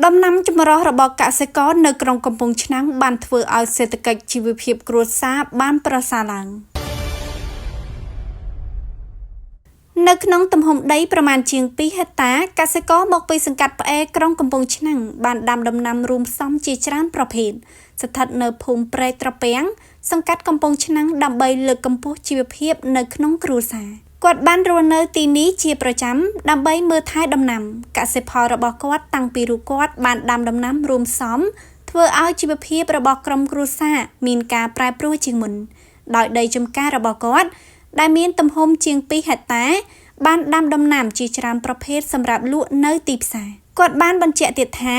ដំណាំចម្រុះរបស់កសិករនៅក្រុងកំពង់ឆ្នាំងបានធ្វើឲ្យសេដ្ឋកិច្ចជីវភាពគ្រួសារបានប្រសើរឡើងនៅក្នុងទំហំដីប្រមាណជាង2ហិកតាកសិករមកពីសង្កាត់ផ្អែក្រុងកំពង់ឆ្នាំងបានដាំដំណាំរួមផ្សំជាច្រើនប្រភេទស្ថិតនៅភូមិព្រែកត្រពាំងសង្កាត់កំពង់ឆ្នាំងដើម្បីលើកកម្ពស់ជីវភាពនៅក្នុងគ្រួសារគាត់បានរស់នៅទីនេះជាប្រចាំដើម្បីមើលថែដំណាំកសិផលរបស់គាត់តាំងពីរូបគាត់បានដាំដំណាំរួមផ្សំធ្វើឲ្យជីវភាពរបស់ក្រុមគ្រួសារមានការប្រែប្រួលជាងមុនដោយដីចម្ការរបស់គាត់ដែលមានទំហំជាង2ហិកតាបានដាំដំណាំជាច្រើនប្រភេទសម្រាប់លក់នៅទីផ្សារគាត់បានបញ្ជាក់ទៀតថា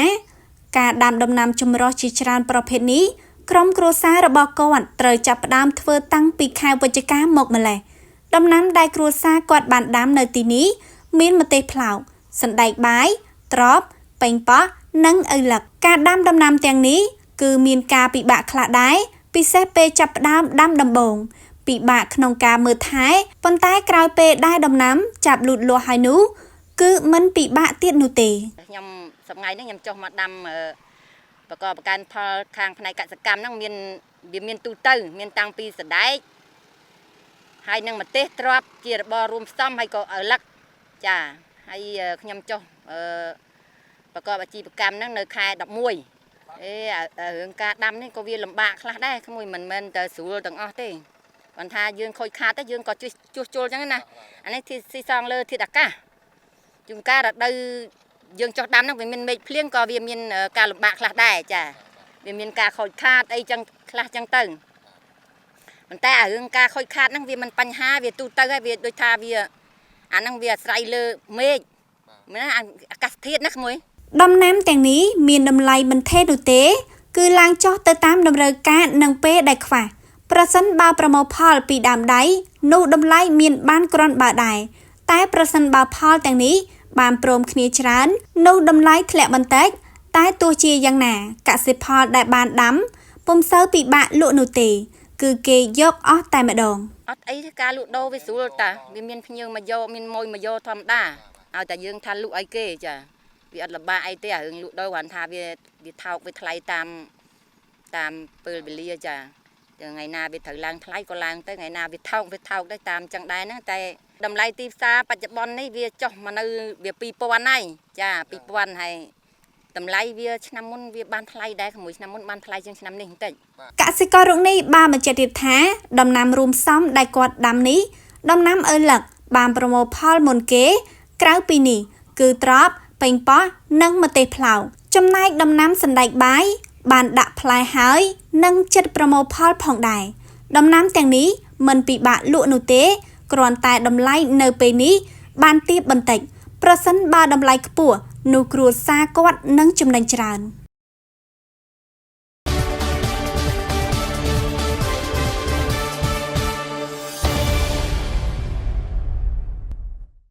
ការដាំដំណាំចម្រុះជាច្រើនប្រភេទនេះក្រុមគ្រួសាររបស់គាត់ត្រូវចាប់ផ្ដើមធ្វើតាំងពីខែវិច្ឆិកាមកម្ល៉េះដំណាំដែលគ្រួសារគាត់បានដាំនៅទីនេះមានម្ទេសប្លោកសណ្តែកបាយត្រប់ប៉េងប៉ោះនិងឪឡឹកការដាំដំណាំទាំងនេះគឺមានការពិបាកខ្លះដែរពិសេសពេលចាប់ផ្ដើមដាំដំបូងពិបាកក្នុងការមើលថែប៉ុន្តែក្រោយពេលដែលដំណាំចាប់លូតលាស់ហើយនោះគឺមិនពិបាកទៀតនោះទេខ្ញុំសប្តាហ៍នេះខ្ញុំចុះមកដាំបកប្រកាន់ផលខាងផ្នែកកសិកម្មហ្នឹងមានវាមានទូទៅមានតាំងពីសណ្តែកហើយនឹងម្ទេសទ្រាប់ជារបររួមផ្សំហើយក៏ឪឡឹកចាហើយខ្ញុំចុះប្រកបអាជីវកម្មហ្នឹងនៅខែ11អេរឿងការដាំនេះក៏វាលំបាកខ្លះដែរក្មួយមិនមែនតែស្រួលទាំងអស់ទេគាត់ថាយើងខូចខាតទៅយើងក៏ជួសជុលអញ្ចឹងណាអានេះស៊ីសងលើធាតុអាកាសជួនកាលរដូវយើងចុះដាំហ្នឹងវាមានមេឃភ្លៀងក៏វាមានការលំបាកខ្លះដែរចាវាមានការខូចខាតអីចឹងខ្លះចឹងទៅប៉ុន្តែអារឿងការខូចខាតហ្នឹងវាមិនបញ្ហាវាទូទៅហើយវាដូចថាវាអាហ្នឹងវាអាស្រ័យលើមេឃមែនអាកាសធាតុណាក្មួយដំណាំទាំងនេះមានតម្លៃមិនថេរនោះទេគឺឡើងចុះទៅតាមតម្រូវការនិងពេលដែលខ្វះប្រសិនបើប្រមូលផលពីដើមដៃនោះតម្លៃមានបានគ្រាន់បើដែរតែប្រសិនបើផលទាំងនេះបានព្រមគ្នាច្រើននោះតម្លៃធ្លាក់បន្តិចតែទោះជាយ៉ាងណាកសិផលដែលបានដាំពុំសូវពិបាកលក់នោះទេគឺគេយកអស់តែម្ដងអត់អីទេការលក់ដូរវាស្រួលតាវាមានភ្ញៀវមកយកមានម៉ួយមកយកធម្មតាឲ្យតែយើងថាលក់អីគេចាវាអត់លំបាកអីទេអារឿងលក់ដូរគ្រាន់ថាវាថោកវាថ្លៃតាមពេលវេលាចាថ្ងៃណាវាត្រូវឡើងថ្លៃក៏ឡើងទៅថ្ងៃណាវាថោកទៅតាមចឹងដែរហ្នឹងតែតម្លៃទីផ្សារបច្ចុប្បន្ននេះវាចុះមកនៅវា2000ហើយចា2000ហើយតម្លៃវាឆ្នាំមុនវាបានថ្លៃដែរមួយឆ្នាំមុនបានថ្លៃជាងឆ្នាំនេះបន្តិចកសិកររូបនេះបានបញ្ជាក់ទៀតថាដំណាំរួមផ្សំដែលគាត់ដាំនេះដំណាំឪឡឹកបានប្រមូលផលមុនគេក្រៅពីនេះគឺត្រប់ប៉េងប៉ោះនិងម្ទេសប្លោកចំណែកដំណាំសណ្តែកបាយបានដាក់ផ្លែហើយនិងចិត្តប្រមូលផលផងដែរដំណាំទាំងនេះមិនពិបាកលក់នោះទេគ្រាន់តែតម្លៃនៅពេលនេះបានទាបបន្តិចប្រសិនបើតម្លៃខ្ពស់នោះគ្រួសារគាត់នឹងចំណេញច្រើន។